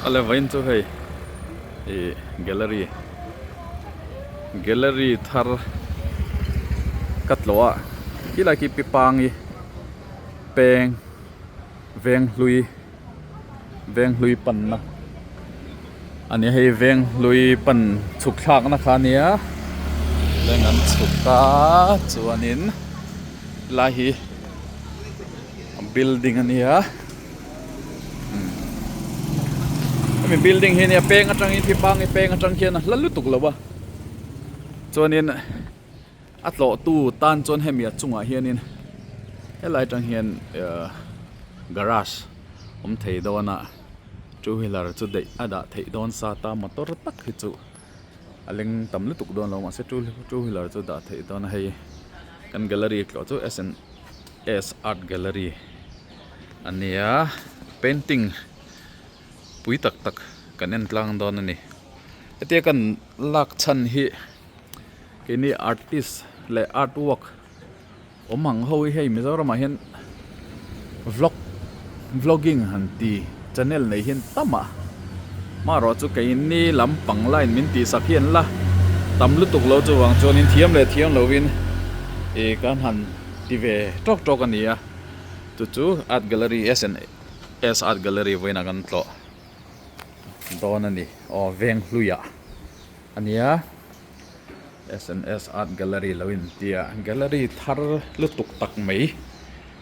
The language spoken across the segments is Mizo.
A le vawiin chu hei ih gallery gallery thar ka tlawh a khilai khi pi pangi peng veng hlui veng hlui panna a ni a hei veng hlui pan chhuk thlakna kha a nia leng an chhuk a chuanin helai hi building a nia hemi building hi nia peng atangin khi pangi peng atang khian a hla lutuk lo a chuanin a tlawh tu tan chuan hemi a chungah hianin helai atang hian ehh garage awm thei dawn a two wheeler chu daih a dah theih dawn sa ta motor tak hi chu a leng tam lutuk dawn lo mahse two wheeler chu dah theih dawn a hei kan gallery tlawh chu s and s art gallery a nia painting pui tak tak kan en tlang dawn a ni hetia kan lak chhan hi keini artist leh art work awm ang ho hi hei Mizoramah hian vlog vlogging han ti channel nei hian tam a marawh chu keini lampang line min tih sak hi an la tam lutuk lo chuvang chuanin thiam leh thiam lovin ih kan han ti ve tawk tawk a ni a chu chu art gallery S and S art gallery vawiinah kan tlawh dawn a ni aw Venghluiah a nia. S&S Art Gallery lo in tia gallery thar lutuk tak mai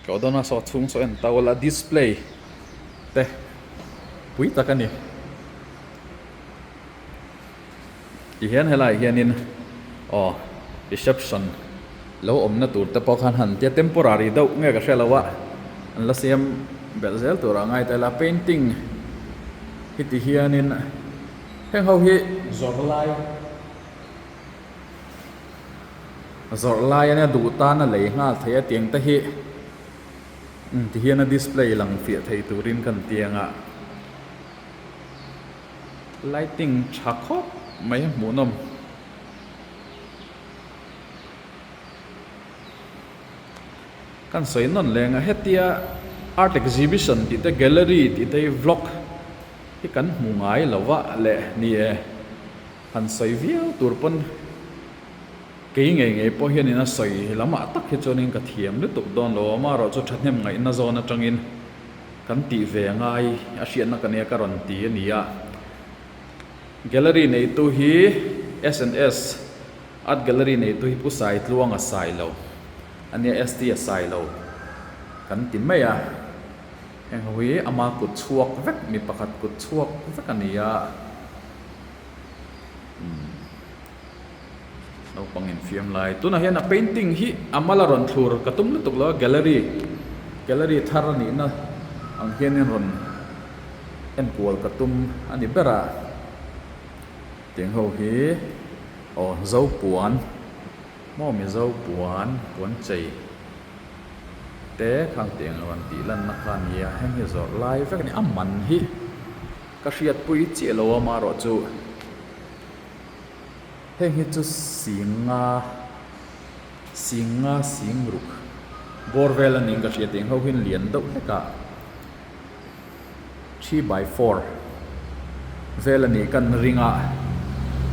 tlawh dawn a saw chhung saw en tawla display te pui tak a ni tihian helaiah hianin aw reception lo awmna tur te pawh khan han tia temporary deuh nge ka hre lo a an la siam belh zel tur ah ngai ta ila painting hi ti hianin heng ho hi zawrh lai. Zawrh lai ania duh tan a lei nghal thei a tiang te hi umm ti hian a display lang fiah thei turin kan tiang a lighting tha khawp mai a hmuhnawm. Kan sawi nawn leng a hetia art exhibition tih te gallery tih te hi vlog hi kan hmu ngai lo va leh ni e. Han sawi viau tur pawn kei ngei ngei pawh hianin a sawi lamah tak hi chuanin ka thiam lutuk dawn lo a, amaherawhchu thahnem ngaihna zawn atangin kan tih ve ngai a hriatna ka nia ka rawn ti a ni a. Gallery neitu hi S and S Art Gallery neitu hi Pu Saitluang a sai lo a nia, ST a sai lo kan ti mai a, heng ho hi ama kut chhuak vek mi pakhat kut chhuak vek a ni a. Naupang infiam lai tunah hian a painting hi a mal a rawn thlur ka tum lutuk lo a gallery gallery thar a nihna ang hianin rawn enkual ka tum a ni ber a tiang ho hi aw zopuan maw mizo puan puan chei te khang tiang rawn tih lanna kha a ni a heng hi zawrh lai vek a ni a man hi. Ka hriatpui chiah lo a marawh chu heng hi chu singa singa singruk bawr vel a niin ka hria tih ang ho hian lian deuh hlek a 3x4 vel a nih kan ring a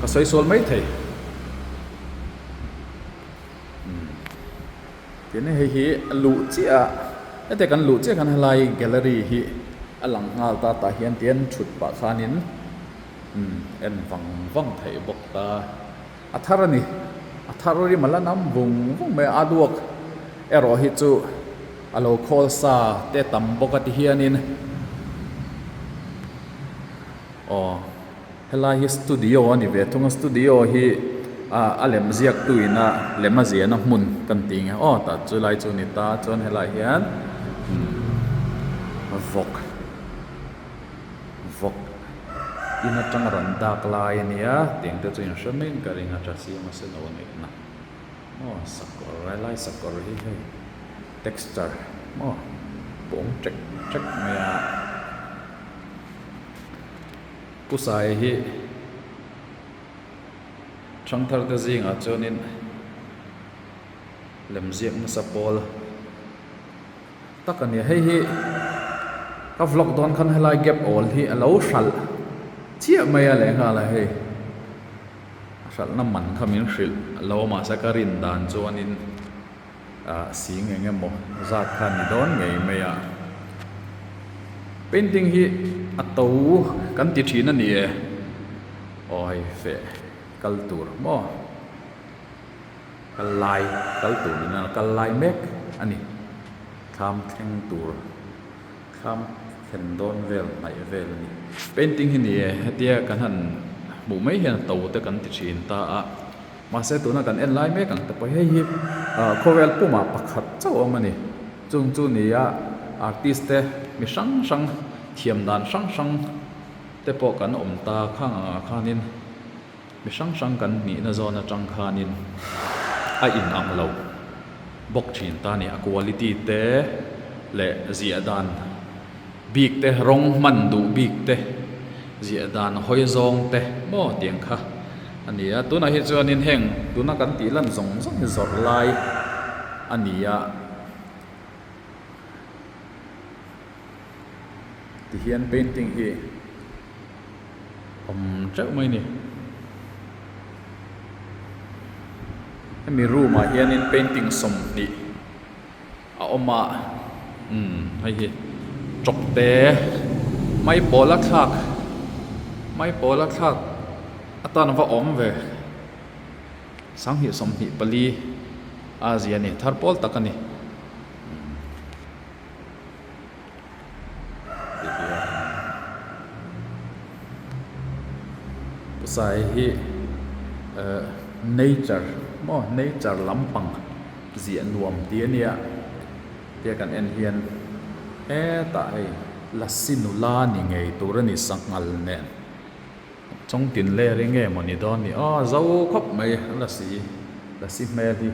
ka sawi sual mai thei. Tin hei hi a luh chiah a hetiang kan luh chiah khan helai gallery hi a lang nghal ta tah hian tian thut pah khanin umm en vang vang theih bawk ta a thar a ni a thar rim a la nam vung vung mai a a duak erawh hi chu a lo khawl sa te tam bawk a ti hianin aw. Helai hi studio a ni ve thung a studio hi ah a lem ziak tu ina lem a ziahna hmun kan tih nge aw tah chu lai chu a ni ta chuan helaiah hian umm vawk vawk in atanga rawn dak lai a nia tiang te chu inhre maiin ka ring a tha siam a sen lo a nihna aw sakawr helai sakawr hi hei texture maw pawng ṭek ṭek mai a. Pu Saia hi Thangthar te zingah chuanin lemziak nasa pawl tak a ni a. Hei hi ka vlog dawn khan helai gap awl hi a lo hralh. chiah mai a lehnghal a hei a hralhna man kha min hrilh lo mahse ka rin dan chuanin ah sing eng emaw zat kha a ni dawn ngei mai a painting hi a to kan ti thin a ni e aw hei feh kal tur maw. Kal lai kal tur niin a kal lai mek a ni. Thlam thleng tur thlam thlen dawn vel hnaih vel a ni. Painting hi ni e, hetia kan han hmuh mai hian a to te kan ti thin ta a. Mahse tuna kan en lai mek ang te pawh hei hi khawvel pumah pakhat chauh awm a ni. Chung chu ni a artist te mi hrang hrang thiam dan hrang hrang te pawh kan awm ta khang angah khanin. Mi hrang hrang kan nihna zawn atang khanin a in ang lo bawk thin ta a ni. A quality te leh ziah dan bik te, rawng hman duh bik te, ziah dan hawi zawng te maw tiang kha a ni a. Tunah hi chuanin heng tuna kan tih lan zawng zawng hi zawrh lai a ni a. Tihian painting hi awm teuh mai a ni. Hemi room ah hianin painting 20 a awm a umm hei hi tawk te mai pawl a thlak mai pawl a thlak atan a va awm ve 2024 a zia a ni thar pawl tak a ni. Sai hi eh nature maw nature lampang ziah nuam tih a nia tia kan en hian hetah hei lasi nula ni ngei tur a ni sanghal nen chawngtin ler hi nge maw ni dawn ni aw zo khawp mai lasi lasi hmel hi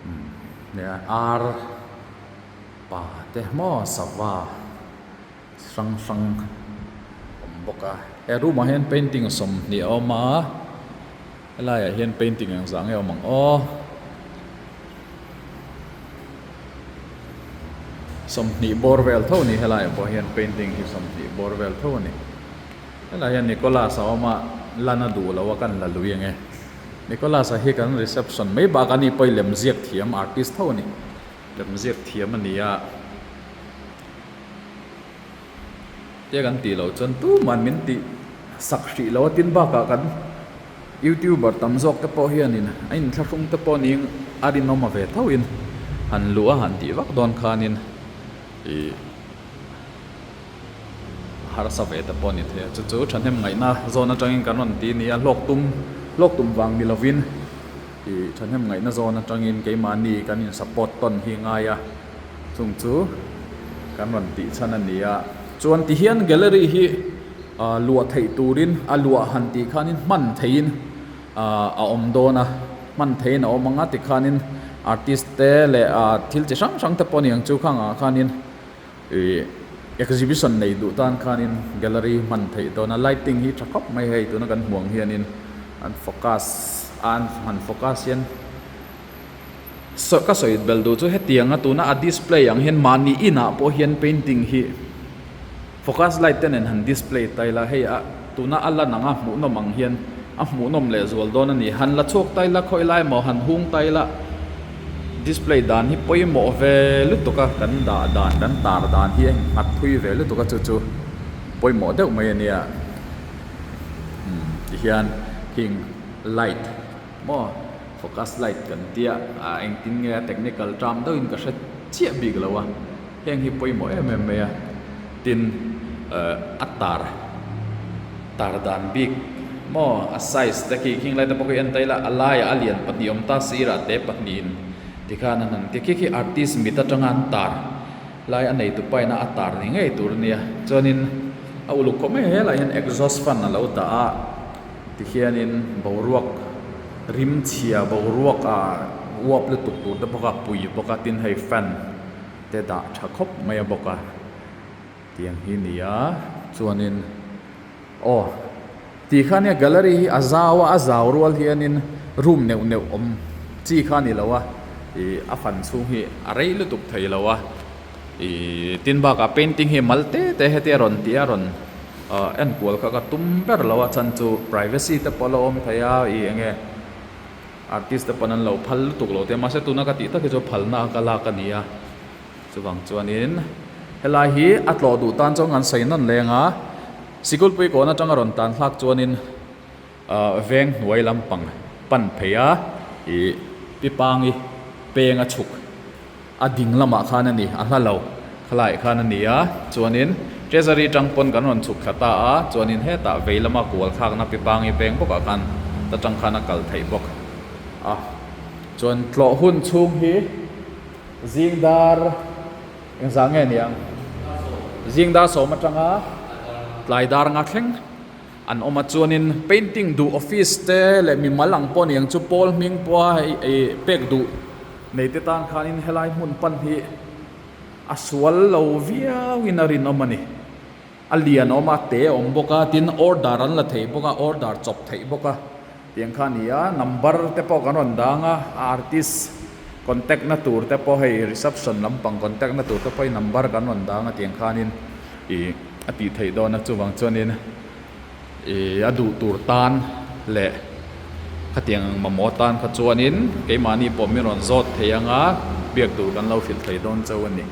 umm nia ar. Pa te maw sava hrang hrang awm bawk a he room ah hian painting 20 a awm a helai ah hian painting eng zah nge awm ang aw 20 bawr vel tho a ni helai ah pawh hian painting hi 20 bawr vel tho a ni helai ah hian Nicholas a awm a lan a duh lo a kan la lui ang e Nicholas a hi kan reception mai bakah ani pawh hi lemziak thiam artist tho a ni. Lemziak thiam a ni a, tia kan tih loh chuan tuman min tih sak hrih lo a, tin bakah kan youtuber tam zawk te pawh hianin a inthlahrung te pawh niin a rinawm a ve thoin han luh a han tih vak dawn khanin ih harsa ve te pawh a ni thei a, chu chu thahnem ngaihna zawn atangin kan rawn ti a ni a, hlawk tum hlawk tum vang ni lovin. Ih thahnem ngaihna zawn atangin keimahni kan in support tawn hi ngai a, chung chu kan rawn tih chhan a ni a. Chuan ti hian gallery hi luah theih turin a luah han tih khanin hman theihin a awm dawn a, hman theihin a awm ang a tikhanin artist te leh thil chi hrang hrang te pawh a ni ang chu khangah khanin Ih exhibition nei duh tan khanin gallery hman theih dawn a, lighting hi tha khawp mai hei tuna kan hmuh ang hianin an focus a an han focus hian saw ka sawi bel duh chu hetianga tuna a display ang hian mahni inah pawh hian painting hi focus light te nen han display ta ila hei a tuna a lan ang a hmuhnawm ang hian a hmuhnawm leh zual dawn a ni. Han la chhuak ta ila khawi lai emaw han hung ta ila display dan hi pawimawh ve lutuk a, kan dah dan kan tar dan hi a nghat thui ve lutuk a chu chu pawimawh deuh mai a nia. Umm tihian khing light maw focus light kan tia ah engtin nge a technical term deuhin ka hre chiah bik lo a. Heng hi pawimawh em em mai a, tin eh a tar tar dan bik maw a size te khi khing lai te pawh khi en ta ila a laiah a lian pahnih awm ta sirah te pahnihin tikhan an han ti khi khi artist mit atanga an tar lai a nei tupa ina a tar ni ngei tur a nia chuanin a uluk khawp mai helaiah hian exhaust fan a lo dah a tikhianin boruak rim chhia boruak ah uap lutuk tur te bawk a pui bawk a tin hei fan. Te dah tha khawp mai a bawk a tiang hi ni a chuanin aw tih kha nia gallery hi a zau a a zau rual hianin room neuh neuh awm chi kha a ni lo a ih a fan chhung hi a rei lutuk thei lo a ih tin bakah painting hi mal te te hetia rawn tih a rawn. Ahh enkual kha ka tum ber lo a chhan chu privacy te pawh a la awm thei a ih eng nge artist te pawn an lo phal lutuk lo te mahse tuna ka tih tak hi chu phalna ka lak a ni a chuvang chuanin helai hi a tlawh duh tan chuan kan sawi nawn leng a sikul pui kawn atanga rawn tan thlak chuanin ahh veng hnuai lampang pan phei a ih pi pangi peng a chhuk. A ding lamah khan a ni, a hla lo khalaiah khan a ni a, chuanin Treasury tang pawn kan rawn chhuk thla ta a, chuanin hetah vei lama kual thlakna pi pangi peng bawkah khan ta tang khan a kal theih bawk a, chuan tlawh hun chhung hi zing dar engzah nge ni ang? Zing dar sawm atanga tlai dar nga thleng an awm a, chuanin painting duh office te leh mimal ang pawh ni ang chu pawl hming pawha hei pek duh. Neite tan khanin helai hmun pan hi a sual lo viauin a rinawm a ni. A lian awm a, te a awm bawk a, tin order an la thei bawk a, order chawp theih bawk a tiang kha a ni a. Number te pawh kan rawn dang a, artist contact na tur te pawh hei reception lampang contact na tur te pawh hi number kan rawn dang a tiang khanin ih a tih theih dawn a chuvang chuanin. Ih a duh tur tan leh khatiang ang mamawh tan kha chuanin keimahni pawh min rawn zawt thei anga biak tur kan lo hrilh thei dawn chauh a ni.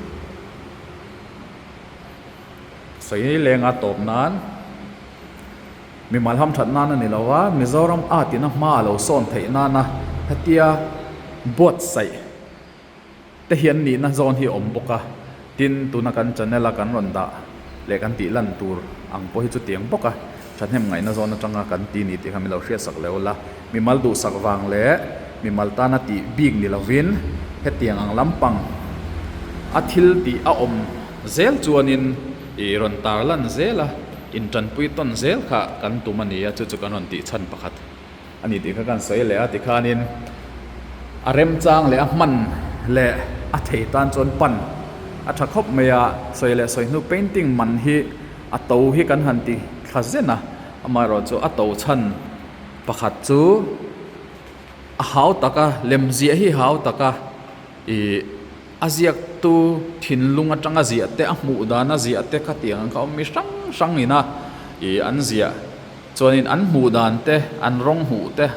Sawi lenga tawp nan mimal hamthat nan a ni lo a, Mizoram art in a hma a lo sawn theih nana hetia buatsaih te hian nihna zawn hi a awm bawk a, tin tuna kan channel a kan rawn dah leh kan tih lan tur ang pawh hi chutiang bawk a, thahnem ngaihna zawn atanga kan ti ni tih kha min lo hriatsak leh ula, mimal duhsak vang leh mimal tana tih bik ni lovin hetiang ang lampang a thil tih a awm zel chuanin ih rawn tar lan zel a, intanpui tawn zel kha kan tum a ni a, chu chu kan rawn tih chhan pakhat. A ni tih kha kan sawi leh a, tikhanin a remchang leh a hman leh a thei tan chuan pan a tha khawp mai a, sawi leh sawi hnu painting man hi a to hi kan han ti thla zen a, amaherawh chu a to chhan pakhat chu a hau tak a, lem ziah hi hau tak a ih a ziaktu thinlung atanga ziah te a hmuh dana ziah te khatiang ang kha awm mi hrang hrang ina ih an ziah. Chuanin an hmuh dan te, an rawng hmuh te,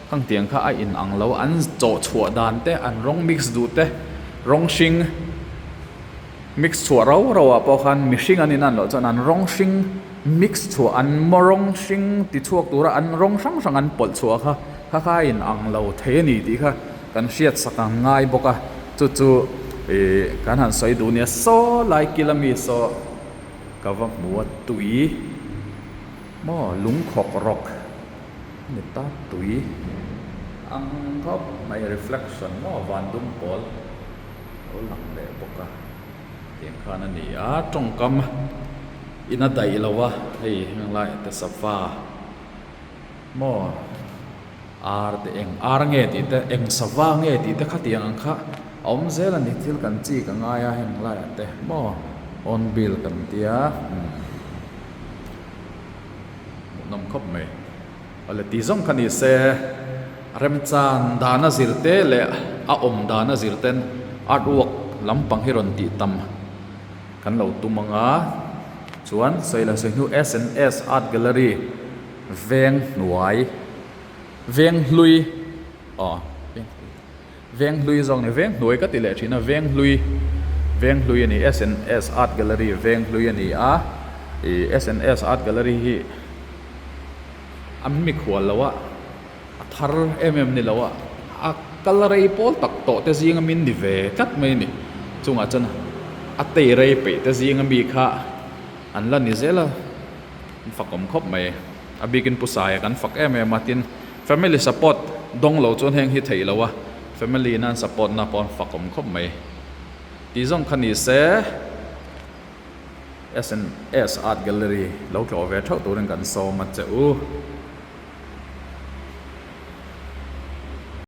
khangtiang kha a in ang lo, an chawh chhuah dan te, an rawng mix duh te, rawng hring mix chhuah rau rau ah pawh khan mihring an in an loh chuan an rawng hring mix chhuah an rawng hring ti chhuak tura an rawng hrang hrang an pawlh chhuah kha kha kha a in ang lo thei a ni tih kha kan hriat sak ang ngai bawk a, chu chu ih kan han sawi duh nia saw lai kil ami saw ka va hmu a tui. Maw lungkhawk rawk a ni ta tui ang khawp mai reflection maw van dum pawl lo lang leh bawk a tiang khan a ni a tawngkam in a daih lo a hei heng laiah te safa maw ar te eng ar nge tih te eng sava nge tih te khatiang ang kha a awm zel a ni thil kan chik a ngai a heng laiah te maw on bill kan tia umm. Hmuhnawm khawp mai. Awle ti zawng kha ni se remchan dana zir te leh a awm dana zir ten art work lampang hi rawn tih tam kan lo tum ang a. Chuan sawi la sawi hnu S&S Art Gallery veng hnuai veng hlui aw veng hlui. Venghlui zawk ni, Venghnuai ka ti leh thin a, Venghlui, Venghlui a ni, SNS Art Gallery Venghlui a ni a, ih SNS Art Gallery hi an mikhual lo a, a thar em em ni lo a, a kal rei pawl tak tawh te zinga min ni ve tlat mai a ni, chungah chuan a tei rei peih te zinga mi kha an la ni zel a, an fakawm khawp mai, a bikin Pu Saia kan fak em em a, tin. Family support dawng lo chuan heng hi theih lo a, family in an support na pawh an fak awm khawp mai. Tih zawng kha ni se SNS Art Gallery lo tlawh ve theuh turin kan sawm a che u.